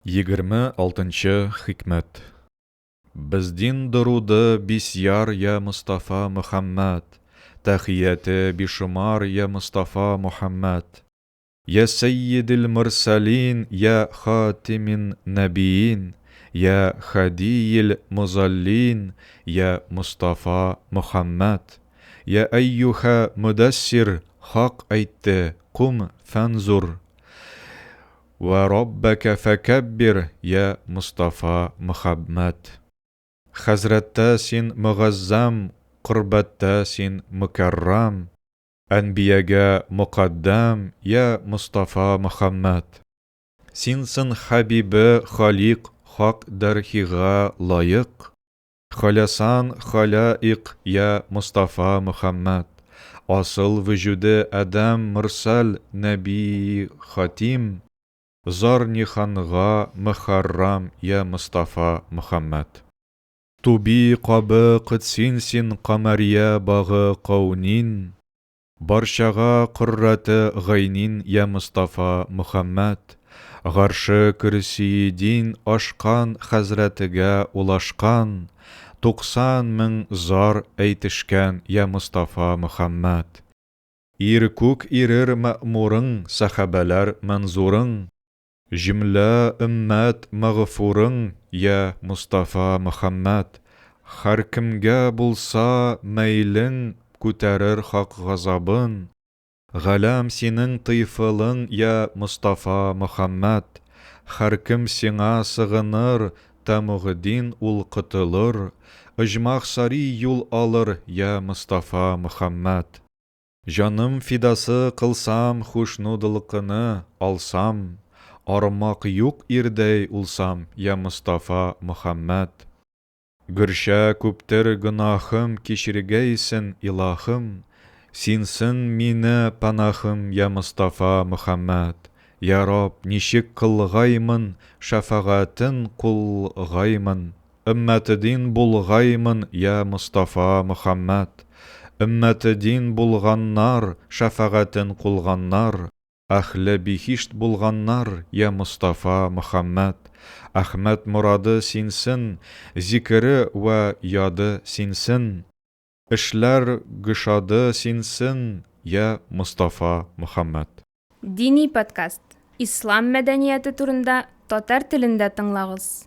26 нчы хикмәт. Бездин доруды бисьяр йа Мостафа Мөхәммәд, Тәхияте бишумар йа Мостафа Мөхәммәд. Йа сәййидел мөрсәлин, йа хатимин нәбиин, Йа хадиел мозаллин, йа Мостафа Мөхәммәд. Йа әййүһә мөдәссир, Хак әйтте, кум фәнзур. Вә раббәкә фәкәббир, йә Мостафа Мөхәммәд! Хәзрәттә син мөгаззам, корбәттә син мөкәррам, әнбиягә мөкаддәм, йә Мостафа Мөхәммәд! Синсең хәбибе халикъ, хак дәрхига лаек, халясан халяикъ, йә Мостафа Мөхәммәд! Асыл вөҗүде адәм мөрсәл нәбии хатим, Зар ниханга мөхәррам, йә Мостафа Мөхәммәд! Туби кабы котсин син камәрия багы каунин, Барчага коррәте гайнин, йә Мостафа Мөхәммәд! Гарше көрсиедин ашкан хәзрәтегә улашкан, 90 мең зар әйтешкән, йә Мостафа Мөхәммәд! Ир күк ирер мәэмурың, сәхабәләр мәнзурың, Җөмлә өммәт мәгъфурың, йә Мостафа Мөхәммәд! Һәркемгә булса мәйлең күтәрер Хак газабын, Галәм синең тыйфылың, йә Мостафа Мөхәммәд! Һәркем сиңа сыгыныр, тәмугдин ул котылыр, Оҗмах сари юл алыр, йә Мостафа Мөхәммәд! Җаным фидасы кылсам хушнудлыкыны алсам, Армак юк ирдәй улсам, йә Мостафа Мөхәммәд! Гөрчә күптер гөнаһым кичергәйсен, илаһым, Синсең мине пәнахым, йә Мостафа Мөхәммәд! Йә Раб, ничек кылгаймын, шәфәгатен кулгаймын, Өммәтедин булгаймын, йә Мостафа Мөхәммәд! Өммәтедин булганнар, шәфәгатен кулганнар, Әһле биһишт булганнар, йә Мостафа Мөхәммәд! Әхмәд морады синсен, зикере вә яды синсен, Эшләр гөшады синсен, йә Мостафа Мөхәммәд! Дини подкаст. Ислам мәдәнияте турында татар телендә тыңлагыз.